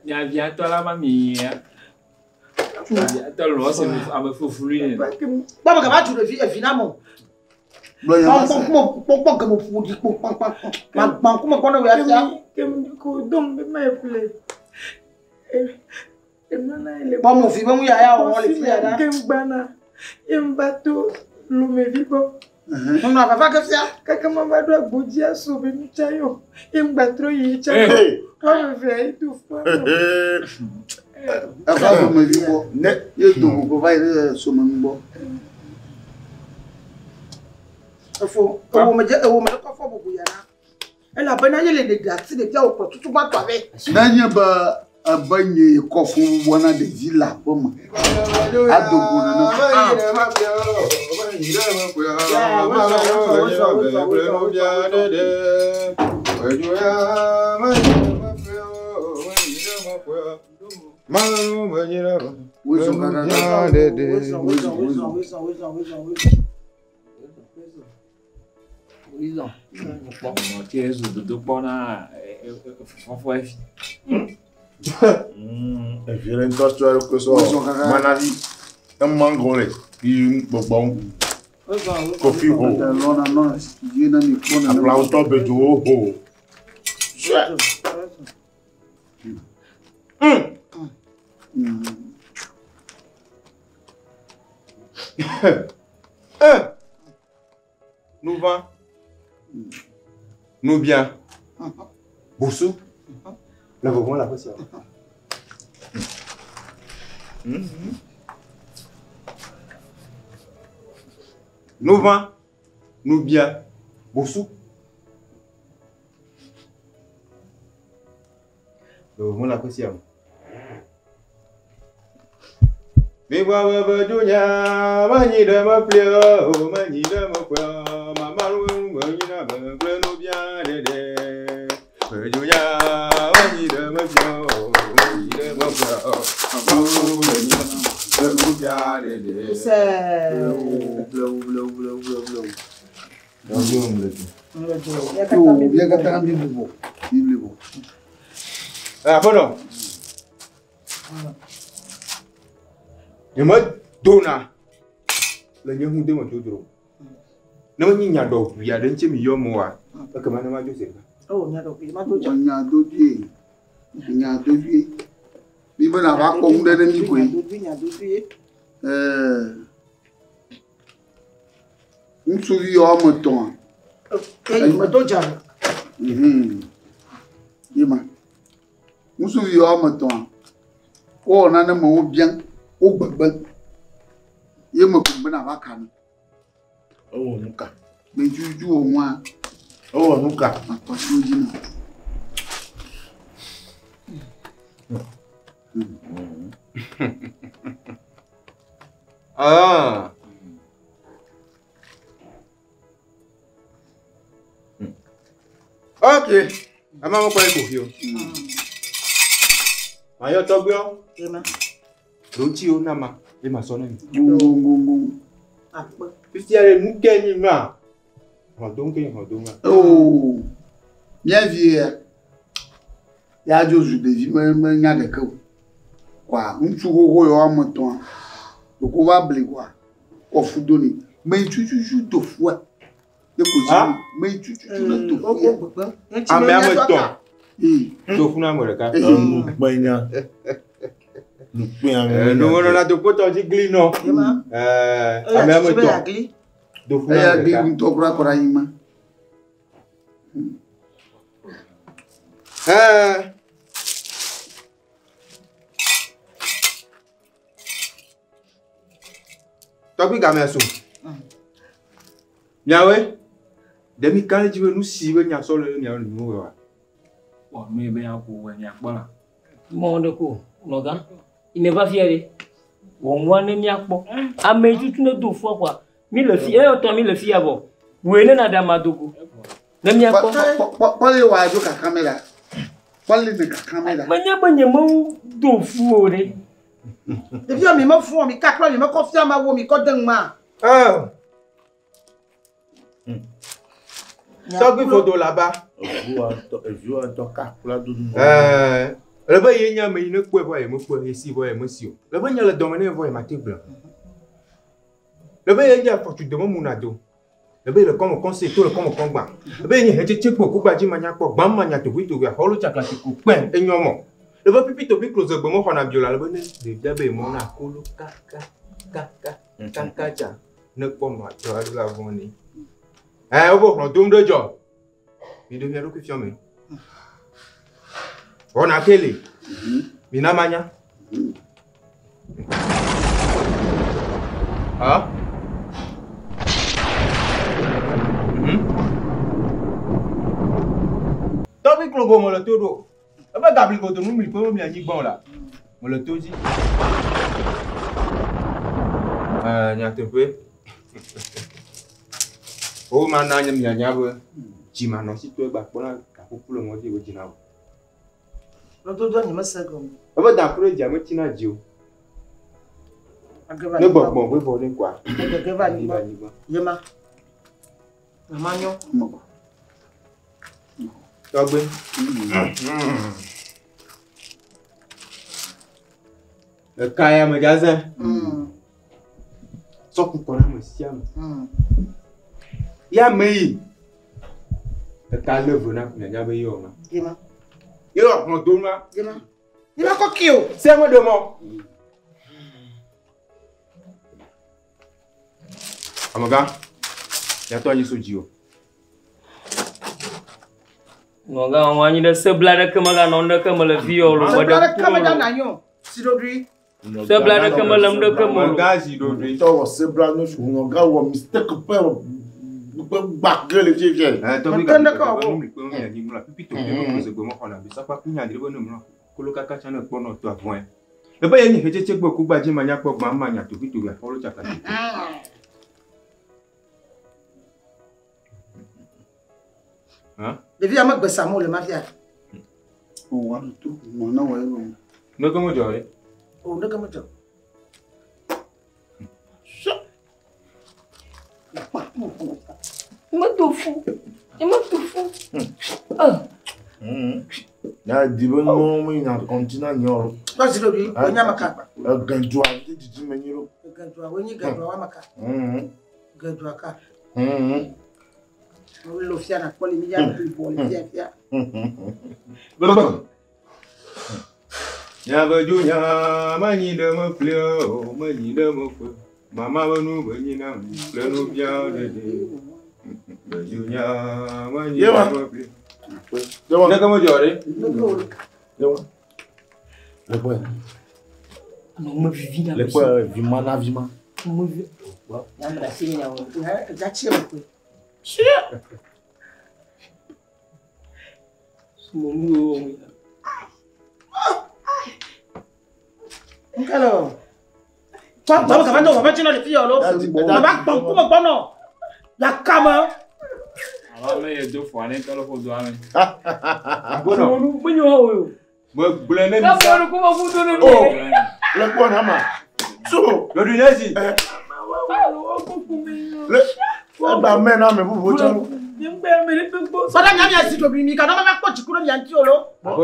Speaker 6: Mia via tɔ la ma mi ya. Via tɔ lɔ se ame fuflu ne.
Speaker 3: Kpɔ me gava dzu ɖevi evi na mo. Kpɔkpɔ geme ƒu ɖi kpo kpakpa. Magba ŋkume kpɔ ne wò ya fia.
Speaker 2: Ko dom be ma ƒle.
Speaker 3: Kpɔ mo vi be ŋu ya ya wɔ le fia ɖa.
Speaker 2: Kem gbana. Ye va to lomevi gbɔ.
Speaker 3: Nunɔ fafa ke fia.
Speaker 2: Kaka ma va ɖo agbodzi aso be nu tsa yɔ. Ye ŋgba trɔ yi tsa. Woame evea ye do fua.
Speaker 1: Eva lomevi gbɔ. Ne ye do go va yi ɖe somenu gbɔ.
Speaker 3: Efo ewo me dze ewo me kɔ fɔ bubu ya na. Elabena ye le ɖeɖe ati ɖevia wòkplɔ tutu va tɔ vɛ.
Speaker 1: Nenye be ebe nye kɔ fún bubua na ɖevi le aƒe me ado go nene. Wozɔ kakaka.
Speaker 3: Wozɔ wozɔ wozɔ wozɔ wozɔ wozɔ wozɔ.
Speaker 6: Wizɔ. Nɔ tse zu dodokpɔ na fɔfɔ efi.
Speaker 5: Evi ɖe ŋutɔ tsɔ eɖokui sɔ manavi emango le yi gbɔgbɔm. Kofi ho.
Speaker 1: Lɔna nɔ dzi na mi kpɔ nene.
Speaker 5: Ablawutɔ bedzowo ho.
Speaker 7: Nu va. Nu bia. Bosu. Le vɔvɔm le aƒe sia. Nu va. Nu bia. Bosu. Le vɔvɔm le aƒe sia. Mi gba be be dzonya, menyi ɖe meƒle o, menyi ɖe meƒle o, mama nu menyi na be kple nu bia ɖeɖe. Be dzonya, menyi ɖe meƒle o, menyi ɖe meƒle o, mama nu menyi na be kple nu bia ɖeɖe.
Speaker 3: Se.
Speaker 1: Blewu blewu blewu blewu blewu.
Speaker 3: Yo,
Speaker 1: mía katã mi bubɔ, mi bubɔ.
Speaker 7: Aƒenɔ. Nyemedona le nye ŋu deme dzodzro. Ne menye nya ɖɔʋui aɖe ŋuti mi yɔ me oa, ekema ne madzo zi ɖeka.
Speaker 3: Oh, nya ɖɔʋui madzo dza.
Speaker 1: Nya dodoe, nya dodoe. Mi be nava kpɔ nu ɖe ɖe mi koe.
Speaker 3: Nya dodoe, nya dodoe.
Speaker 1: Ŋutsuvi woame etɔ̃a.
Speaker 3: Eyi medo dza.
Speaker 1: Ye ma. Ŋutsuvi woame etɔ̃a. Wowɔ nane me wobiã, wogbegbe. Ye me ko be nava ka nu.
Speaker 5: Ewɔ nu ka?
Speaker 1: Me dzudzu wò ŋua.
Speaker 5: Ewɔ nu ka?
Speaker 1: Matɔ asi wo dzi na.
Speaker 7: Ah. Ok. Ama mekpɔ ye kofi o. Mayɔ tɔgbuiɔ. Ɖotsiwo na ma ye ma sɔ ne mi.
Speaker 1: Gongongongo.
Speaker 3: Akpe.
Speaker 7: Fifia ɖe nu ke nyi ma. Hlɔ̃dom ke nyi hlɔ̃dom ma.
Speaker 1: Oo. Mía vi ya. Ya dzo zu ɖevi me menya ɖeke o. Kɔa ŋutsu xoxo ya woame etɔ̃a. Ɖeko va bli kɔa. Kɔ fu do nɛ. Me tututu do fua. Ne ko dzi. Me tututu ne do fua.
Speaker 7: Ame ame etɔ̃. Do fu na ame ɖeka.
Speaker 5: Nukpenya. Nukpenya.
Speaker 7: Nuwɔna dokpotɔ dzi gli nɔ. Ame ame etɔ̃. Do fu na
Speaker 1: Eya
Speaker 7: ame
Speaker 1: gli
Speaker 7: ɖeka.
Speaker 1: ŋutɔ kura kɔ ɖe anyigba.
Speaker 7: Tɔgbi game so. Miawoe, ɖe mi ka ɖe dzi be nu si be nya sɔ le miawo nu wa.
Speaker 6: Wɔ nu yi be ya ko wɔ miakpɔ la.
Speaker 4: Mɔ ɖe ko nɔgã. Ine va fia ɖe. Wɔ nua ne miakpɔ. Ame tutu ne do fua kɔa. Mi le fi, eya tɔ mi le fi ya vɔ. Woe ne na ɖe ama dogo. Ne miakpɔ.
Speaker 1: Kpɔle wa dzo kaka me la. Kpɔle ne kaka me la.
Speaker 4: Menye be nye mewu do fu o ɖe.
Speaker 3: Ɖevia mi me fún mi kakplɔ mi me kɔ fia ma wo mi kɔ de ŋma.
Speaker 7: Tɔgbi fodo la ba.
Speaker 5: Eviwo ŋutɔ kakplɔ do nu.
Speaker 7: Le be ye nya me yi ne kpɔe vɔ ye me kpɔe, ye si vɔ ye me si o. Le be nya le dɔme ne vɔ ye ma te gblɔ. Le be ye nya fɔtu dome mu na do. Le be le kɔme kɔnse to le kɔme kɔngba. Le be ye nye hetsetse kpɔ kugba dzi ma nya kpɔ gbam ma nya toƒe toƒe axɔlo tsakla ti ko kpɛ enyɔ mɔ. Le be pipi toƒe kloze gbe me xɔna bio la le be ne ɖevia be mɔ na kolo kaka kaka kaka dza ne kpɔ nɔ adzɔ aɖo la vɔ ne. Wo be hlɔ dom ɖe dzɔ. Mi ɖe mia ɖokui fiɔ me. Wɔna kele. Mi na manya. Ha? Tɔgbi klogo me le to ɖo. Ebe gabli godo nu mli ƒe mi anyigba o la. Me le to dzi. Nyateƒe. Wo ma na nye mianya be dzimanɔsitɔe gba kpɔna gaƒoƒo le ŋɔdzi wo dzina o.
Speaker 3: Lododo nye mese gɔme.
Speaker 7: Ebe da ku ɖe dzia metsina dzi o. Ne gbɔgbɔ be vɔ ne kɔa.
Speaker 3: Agege va anyigba. Yema. Mama nyɔ.
Speaker 7: Tɔgbe. Eka ya me dzaze. Sɔku kɔ na ame sia ame. Ya me yi. Eka le ve na mianya be yɔ ma.
Speaker 3: Yema.
Speaker 7: Yɔ hlɔ do ma.
Speaker 3: Yema. Yema kɔ ki o.
Speaker 7: Se me ɖe mɔ. Amegã, miatɔ anyi so dzi o.
Speaker 4: Nɔgã, wɔn anyi ɖe sebla ɖeke meganɔ nu ɖeke me le fi yɔ o.
Speaker 3: Sebla ɖeke meganɔ anyi o. Si ɖoɖoe.
Speaker 4: Sebla ɖeke mele nu ɖeke me o.
Speaker 7: Nɔgã si ɖoɖoe.
Speaker 5: Tɔwɔ sebla nu su nɔgã wɔ mistake ƒe gba ge le fiefie.
Speaker 7: Tɔgbi gabli kɔ nu mli kpe mi anyi ŋlɔ pipi to kpe me zegbe me xɔna bi sakpa ku nya dri be ne mlɔ kolo kaka tsã ne kpɔ nɔ to avɔe. Ebe ye nyi hetsetse gbe ku gba dzi ma nya kpɔ gbã ma nya toƒi toƒi afɔlo tsaka dzi.
Speaker 3: Ɖevi ame gbe samu le mafia.
Speaker 1: O wa to mɔ na wɔ ebe.
Speaker 7: Ne ke mo dzɔ ye.
Speaker 3: O ne ke mo dzɔ.
Speaker 4: Medo fu. Medo fu.
Speaker 5: Ya di be no mi na continent ni oro.
Speaker 3: Tɔsi ɖoɖoe, wo nye ameka.
Speaker 5: Egedua de didi me nyi ɖo.
Speaker 3: Egedua, wo nyi gedua wo ameka. Gedua ka. Wo lo fia na kpɔ le mi ya bɔ le fia fia.
Speaker 7: Nya be dzo nya manyi ɖe me ƒle o, menyi ɖe me ƒle. Mama be nu be nyi na ƒle nu bia ɖeɖe. Be dzo nya manyi ɖe me ƒle. Ne ke me dzɔ ɖe.
Speaker 5: Yewa. Le kpɔe.
Speaker 4: Me vivi na.
Speaker 5: Le kpɔe vima na vima.
Speaker 4: Me vi. Ya me ɖe asi nya o.
Speaker 3: Gatsi me koe.
Speaker 4: Sumo.
Speaker 3: Nkalo. Tɔ tɔ kaba ndo baba tsina le fi yɔ lo. Baba kpɔn kuma gbɔnɔ. Ya kama.
Speaker 6: Alo me ye do fɔ ne tɔlɔ fɔ do ame.
Speaker 7: Agbɔnɔ.
Speaker 4: Menyo hã o.
Speaker 7: Me gblẽ ne mi
Speaker 4: Ka
Speaker 7: sa.
Speaker 4: fɔ kuma fu do ne mi.
Speaker 5: O. Le kpɔ na ma. So.
Speaker 7: Ɖoɖoe ne zi.
Speaker 5: Le egba mɛ na ame bubu tsã.
Speaker 3: Sɔɖa mia mia si ɖoɖoe mi kana ma kpɔ dziku ɖe mia ŋuti o lo.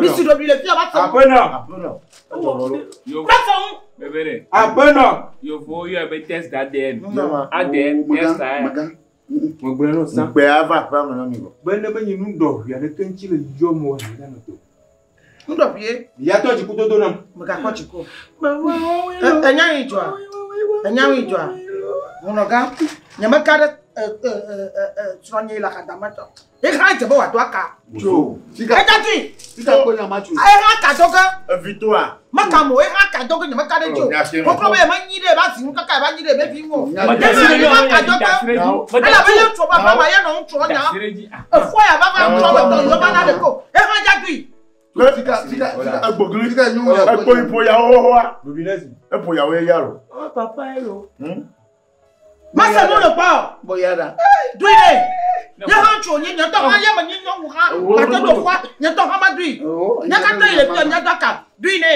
Speaker 3: Mi si ɖoɖoe le fi ya va sɔ.
Speaker 7: Aƒenɔ.
Speaker 5: Aƒenɔ. Edzɔ lɔ lo.
Speaker 3: Va sɔ ŋu.
Speaker 6: Bebe ɖe.
Speaker 7: Aƒenɔ.
Speaker 6: Yovo yɔ be test ADN.
Speaker 5: Yewa.
Speaker 6: ADN test a.
Speaker 1: Maga.
Speaker 7: Me gblẽ no sa.
Speaker 5: Ŋukpe ava aƒea me na mi vɔ.
Speaker 7: Be ne menyi nu ɖɔʋui aɖeke ŋuti le yɔ mo wa mi to.
Speaker 3: Ŋuɖɔƒie.
Speaker 7: Yatɔ dziku dodo nam.
Speaker 3: Megakpɔ dziku o. Enya yi dzɔa. Enya yi dzɔa. Ŋunɔgã. Nye meka ɖe Srɔ̃nye le axadametɔ. Exa dze be wòado aka.
Speaker 1: Tso. Fika.
Speaker 3: Eta tui.
Speaker 1: Fika kpɔ nya ma tso.
Speaker 3: Exa ka do ge.
Speaker 5: Evitoa.
Speaker 3: Meka mo exa ka do ge nye meka ɖe dzi o. Koklo be ye menyi ɖe eba zi ŋu kaka eba nyi ɖe ebe vi ŋu o. Exa ka do ge. Elabe ye ŋutsu va va ye nɔ ŋutsuɔ nya. Efɔ ya va va ŋutsuɔ me tɔ yɔ va na ɖe ko. Exa dza dui.
Speaker 1: Fika fika fika.
Speaker 5: Egbogli.
Speaker 1: Fika nyɔnu ya kpɔ.
Speaker 5: Egbo iƒo yawo xoxoa. Eƒo yawo ye ya lo.
Speaker 2: Oh, papa elo.
Speaker 3: Mase nu le kpɔ.
Speaker 1: Bɔ ya ɖa.
Speaker 3: Dui ɖe. Nye hã ŋutsu wònye, nye ŋutɔ hã ye menye nyɔnu hã. Gake do fua, nye ŋutɔ hã medui. Nye katã yi le fia, nye do ka. Dui nɛ.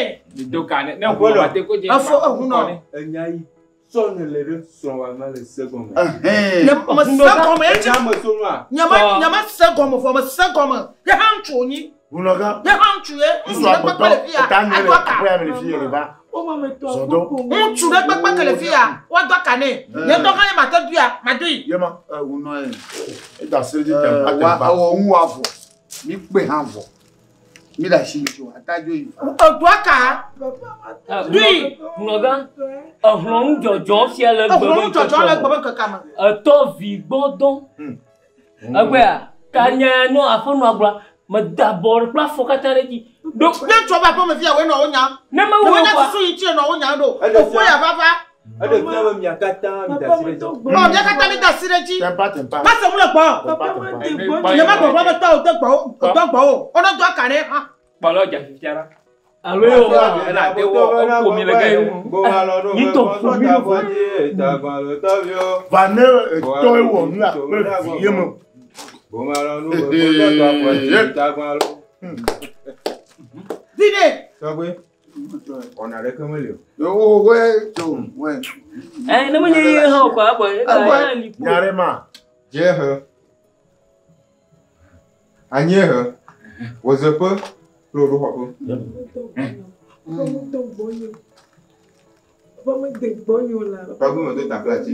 Speaker 6: Do ka nɛ. Ne ʋu nɔ te ko dze.
Speaker 3: Efo eʋu nɔ.
Speaker 7: Enya yi sɔ ne le ɖe srɔ̃ wa ma le se gɔme.
Speaker 3: Nye me se gɔme etsi.
Speaker 7: Enya me so nua.
Speaker 3: Nye me nye me se gɔme fɔ me se gɔme. Nye hã ŋutsu wònye.
Speaker 5: Ʋunɔgã.
Speaker 3: Nye hã ŋutsu ye. Ŋutsu ɖe kpekpe le fia.
Speaker 5: Eta nyuie
Speaker 3: Ado
Speaker 5: le
Speaker 3: aka.
Speaker 5: aƒe ya me le fi ye le va. Zɔdɔ.
Speaker 3: Ŋutsu ɖe kpekpe ke le fia. Woado aka nɛ. Nye ŋutɔ hã ye mate duia, madui.
Speaker 5: Ye ma.
Speaker 1: Ʋunɔ ye.
Speaker 5: Eda se dzi tɛm pa
Speaker 1: Wa
Speaker 5: tɛm pa.
Speaker 1: ewɔ ŋu wa vɔ. Mi kpe hã vɔ. Mi ɖe asi ŋutsu atadzo yi.
Speaker 3: Edo aka. Dui.
Speaker 4: Ŋlɔgã, exlɔ ŋudzɔdzɔ fia le
Speaker 3: Exlɔ ŋudzɔdzɔ le gbe be ŋkekea me.
Speaker 4: Etɔ vi gbɔdɔ. Egbea, ta nya nɔ aƒenɔa gblɔa, meda abɔ kple afɔ katã ɖe edzi. Ɖo.
Speaker 3: Ne ŋutsua va aƒeme fia, woe nɔ wo nya.
Speaker 4: Ne mewɔ
Speaker 3: Ne menya
Speaker 4: kɔa-
Speaker 3: susu yi ŋuti nɔ wo nya ɖo.
Speaker 7: Eɖe
Speaker 3: Ofo
Speaker 7: fia.
Speaker 3: ya va va.
Speaker 7: Eɖe fia be mia katã mi da asi ɖe dzi.
Speaker 3: Ɔ, mia katã mi da asi ɖe dzi.
Speaker 5: Tɛmpa tɛmpa.
Speaker 3: Mase ŋu le gbɔ.
Speaker 5: Tɛmpa tɛmpa.
Speaker 3: Nye ma gbɔgblɔ be tɔwo de gbɔwo, dɔ gbɔwo. Wonɔ do aka nɛ hã.
Speaker 6: Kpɔlɔ dza fifia la.
Speaker 4: Alo ye wɔ.
Speaker 6: Ela te wɔ eƒo mi le ge ye ŋu.
Speaker 4: Yi tɔ ƒo mi le vo.
Speaker 5: Va ne etɔ ewɔ nu ya kple vi ye me.
Speaker 3: Dui nɛ.
Speaker 7: Tɔgbe, wɔna ɖeke meli o.
Speaker 1: Wo wɛ tso wɛ.
Speaker 4: Ɛ ne menye ye hã o kɔa, ebɔ
Speaker 1: Ebɔ.
Speaker 4: li kpo.
Speaker 5: Nya ɖe ma.
Speaker 7: Dziehe, anyiehe, wòzeƒe kple wòɖoxɔƒe.
Speaker 2: Papa mede gbɔnye o la.
Speaker 7: Tɔgbe me do ta kple ati.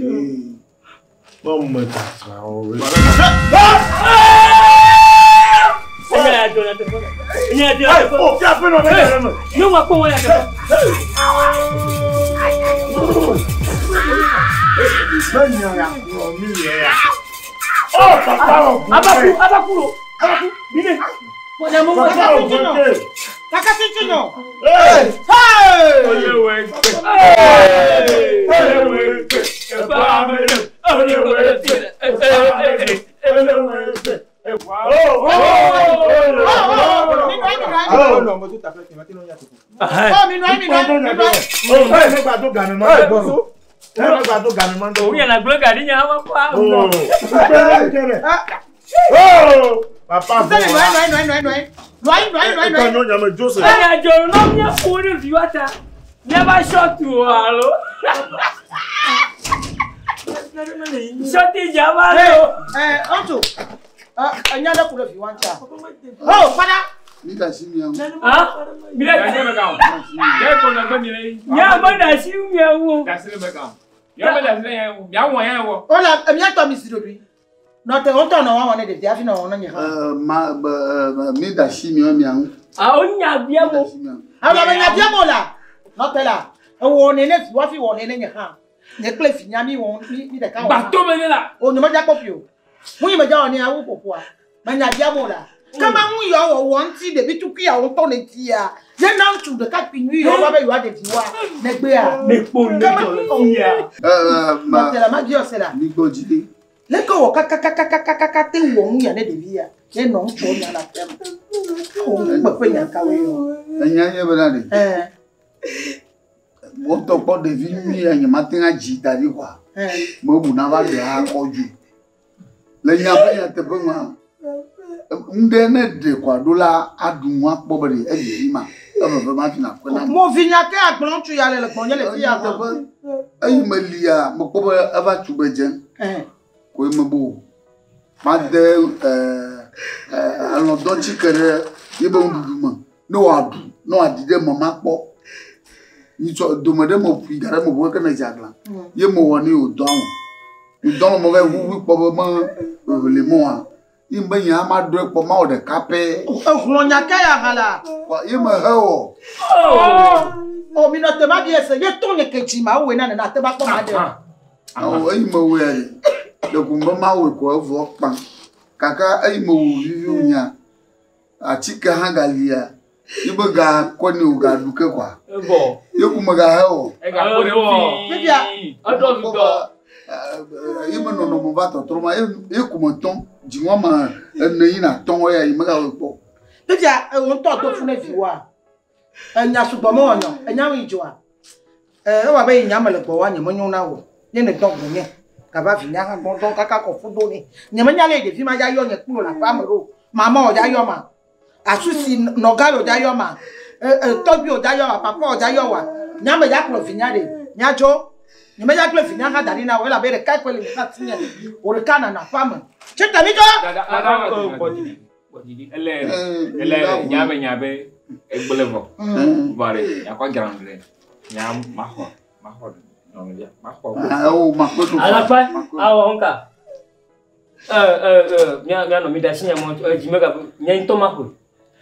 Speaker 5: Mɔ me ta sra o.
Speaker 4: Enya ya dzɔ na teƒe. Enya ya dzɔ na teƒe.
Speaker 5: O fia aƒenɔ be nya ɖe me.
Speaker 4: Ne wòa kpɔ wɔ ya teƒe.
Speaker 5: Be nya ya kplɔ mi yɛ ya. Ɔ papa wɔ ʋu
Speaker 4: Abaku, abaku lo, abaku, mine.
Speaker 3: Nye me
Speaker 5: Papa
Speaker 3: kaka
Speaker 5: wɔ
Speaker 3: tsi
Speaker 5: ʋu
Speaker 3: nɔ.
Speaker 5: ke.
Speaker 3: Kaka tsi nɔ.
Speaker 5: Ee.
Speaker 3: Hey!
Speaker 6: Olewe gbe. Olewe gbe. Efa ame ɖe. Olewe gbe. Efa ame ɖe. Olewe gbe. Ewa.
Speaker 5: O o o.
Speaker 7: Aƒenɔ me do ta kple ati, mate ŋu anya teƒe.
Speaker 3: Oh, mi nɔ anyi, mi nɔ anyi, mi nɔ anyi.
Speaker 5: O ne gba do game ma do. Ne gba do game ma do.
Speaker 4: Òun yàrá gbọ́dọ̀ gàdí yẹn, àwọn akọ
Speaker 5: O.
Speaker 4: àwọn.
Speaker 5: O. Papa
Speaker 3: Sẹ́ni nɔ anyi, nɔ anyi, nɔ anyi, nɔ anyi. Nɔ anyi, nɔ anyi, nɔ anyi, nɔ
Speaker 5: Etɔ
Speaker 3: anyi.
Speaker 5: nyɔ nyame Joseph.
Speaker 4: Enya dzɔ nɔ mía ƒo ɖe vi wa ta. Míava ṣọ́ọ̀tù o alo. Ṣọ́ọ̀tì ìjà máa
Speaker 3: Hey,
Speaker 4: lò.
Speaker 3: eh, ŋutsu, enya ɖe ku ɖe vi wa ŋutia. Oh, fada.
Speaker 1: Mi ɖe asi mia ŋu.
Speaker 4: Ah, mi ɖe
Speaker 6: Dasi ɖe me kan o. Jɛ ko nɔ gbe mi le.
Speaker 4: Mía me ɖe asi mia ŋu.
Speaker 6: Dasi ɖe me kan o. Mía me dasi ɖe yẹn o. Mía wɔ yẹn wɔ.
Speaker 3: Wole mía tɔ mi si ɖoɖoe. Nɔ te ŋutɔ nɔ wa wɔ ne ɖevi hafi nɔ wɔ ne nye hã.
Speaker 1: Ma be mi ɖe asi mia mia ŋu.
Speaker 4: Ah, o nya bia
Speaker 1: Mi ɖe
Speaker 4: mo.
Speaker 1: asi mia ŋu.
Speaker 3: Alo be nya bia mo la. Nɔ te la. Ewɔ ne ne vi wa fi wɔ ne ne nye hã. Nye kple vi nya mi wɔ mi mi ɖeka wɔ.
Speaker 6: Gbato me ne la.
Speaker 3: O nye me dza kpɔ fi o. Ŋu yi me dza wɔ ne awu ƒoƒoa. Me nya bia mo la. Kema ŋu yɔ wɔwɔ ŋuti ɖevi tukui yawo ŋutɔ ne dia. Ye na ŋutsu ɖekakpui nyui yawo va be yewoa ɖevi wa megbea.
Speaker 4: Ne kpo ne dzɔ fia.
Speaker 1: Ma
Speaker 3: Nɔ te la ma biɔ se la.
Speaker 1: mi gbɔ dzi ɖi.
Speaker 3: Leke wɔ kakakakakakaka te wɔ ŋu ya ne ɖevi ya. Ye nɔ ŋutsuwo nya le aƒea me. Wò ŋu kpe ƒe nya kawoe yɔ.
Speaker 1: Enya nye bena ɖe.
Speaker 3: Ɛɛ
Speaker 1: Wotɔ kpɔ ɖevi nyui ya nye mate ŋu adzi da ɖi kɔa.
Speaker 3: ɛɛ.
Speaker 1: Mebu na va ɖe akɔ dzo. Le nya ƒe nyateƒe mea, ŋɖe ne ɖe kɔa ɖo la aɖu nu akpɔ be ɖe evivi ma. Eveve ma fi na kpe na me.
Speaker 3: Mo vi nya ke agblɔ ŋutsu ya le le gbɔnye le fi ya hã.
Speaker 1: Nyateƒe eyi me lia mekpɔ be eva tu be dze
Speaker 3: Ɛɛ.
Speaker 1: koe mebo o. Made alɔdɔtsike ɖe yebe nuɖuɖu me ne wòaɖu ne wòaɖi ɖe me makpɔ. Nyitsɔ dome ɖe meƒui da ɖe me ʋu ke ne dze aglã. Ye mewɔ ne wòdɔ alɔ. Wòdɔ alɔ me va yi ʋuʋui kpɔ be me le mɔa. Ye be nye hã maɖɔe kpɔ mawɔ ɖeka pɛ.
Speaker 3: Exlɔ nya ke ya hã la.
Speaker 1: Kɔ ye mehe wɔ.
Speaker 3: O mi nɔ te ma bi ese ye tɔ nye ke dzi ma woe na nena te ba kpɔ ma ɖe.
Speaker 1: Awɔ eyi mewɔe ya ɖe. Ɖeko be mawɔe ko evɔ kpã. Gake eyi me wò viviwo nya, atike hã galia, ye be ga kɔ ne wò gaɖu ke kɔa.
Speaker 6: Evɔ.
Speaker 1: Ye ku megahe o.
Speaker 6: Egakpɔ ɖe
Speaker 4: Evɔ.
Speaker 3: Fifia.
Speaker 4: Eɖɔ vi tɔ.
Speaker 1: Ye me nɔnɔme va tɔtrɔ ma, ye ku me tɔn, dziŋɔ me ene yina tɔn eya yi megawɔe kpɔ.
Speaker 3: Fifia ewo ŋutɔ do fu ne viwoa. Enya sugbɔ mewɔ nyɔ, enya wo yi dzoa. Ewɔ abe yi nya me le gbɔwoa nye menyo na wò. Nye ne dɔ gbɔ nye. Gava vinya hã gbɔ dɔ kaka kɔ fu do ne. Nye menya le ɖevi ma dza yɔ nye kplo le aƒea me ɖo. Mama wò dza yɔ ma. Asusi nɔga wò dza yɔ ma. Tɔgbi wò dza yɔ ma. Papa wò dza yɔ wa. Nya me dza kplɔ vinya ɖe. Nya dzo. Nye me dza kple vinya hã da ɖi na wò elabe ɖeka koe le nye hã si nye. Wò ɖeka nana aƒea me. Tsi te mi dzo.
Speaker 6: Dada, dada, gbɔdidi, gbɔdidi. Ele, ele, nya me nya be egblẽ vɔ. Vɔ ɖe, nyakɔ dzra nu ɖe. Nya maxɔ, maxɔ nyɔnuvia, maxɔ.
Speaker 1: Ewo makpe to.
Speaker 4: Alakpa awɔ ŋka. Mia mia nɔ mi da si nya mɔ edzi mega nye ŋutɔ ma ƒoe.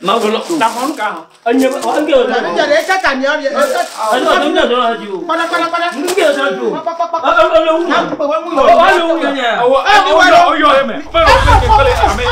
Speaker 4: Ma ƒoe lɔ.
Speaker 6: Taxɔ nu ka hã.
Speaker 4: Enye ŋke wò
Speaker 3: Fifia ɖe ekaka mia vie.
Speaker 4: Enye wò ŋke wò dzi o.
Speaker 3: Kpɔɖa kpɔɖa kpɔɖa.
Speaker 4: Ŋke wò dzi o.
Speaker 3: Kpɔkpɔkpɔ.
Speaker 4: Ele wu.
Speaker 3: Na kpe wo ŋu
Speaker 4: Ɔ
Speaker 3: yɔ.
Speaker 4: ele wu nya.
Speaker 6: Awɔ,
Speaker 3: Ɛ,
Speaker 6: ɔyɔ, ɔyɔ eme. Ɔyɔ eme kple ame.